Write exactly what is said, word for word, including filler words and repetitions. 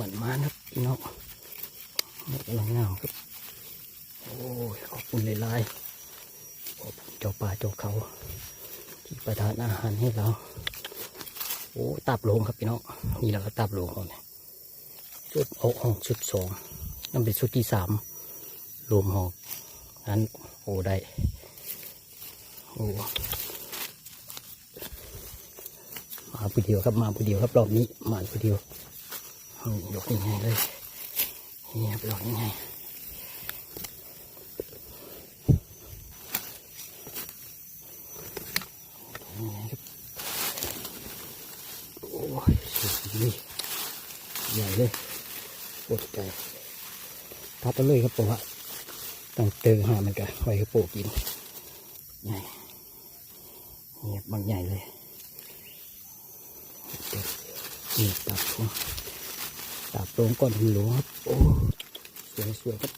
มันมานะครับพี่น้อง กำลังงามครับ โอ้ย ขอบคุณหลายๆ ขอบคุณเจ้าป่าเจ้าเขา ที่ประทานอาหารให้เรา โอ้ ตับโลงครับพี่น้อง นี่แหละครับตับโลงของเนี่ย ชุดออกห้องชุดสอง นั่นเป็นชุดที่สาม รวมห้องนั้น โอ้ ได้ โอ้ มาผู้เดียวครับ มาผู้เดียวครับ รอบนี้ มาผู้เดียว อืม ดอกใหญ่ๆเลย นี่ครับ ดอกใหญ่ๆ ดอกใหญ่ๆครับ โอ้ย สวยดี ใหญ่เลย ปวดใจ ตัดเอาเลยครับ เพราะว่าตั้งเตอหามันก็ไว้ให้โปะกิน ใหญ่ นี่ครับ บางใหญ่เลย นี่ตับโลง ตับโลงก้อนหินหลวงครับ โอ้ สวยๆครับ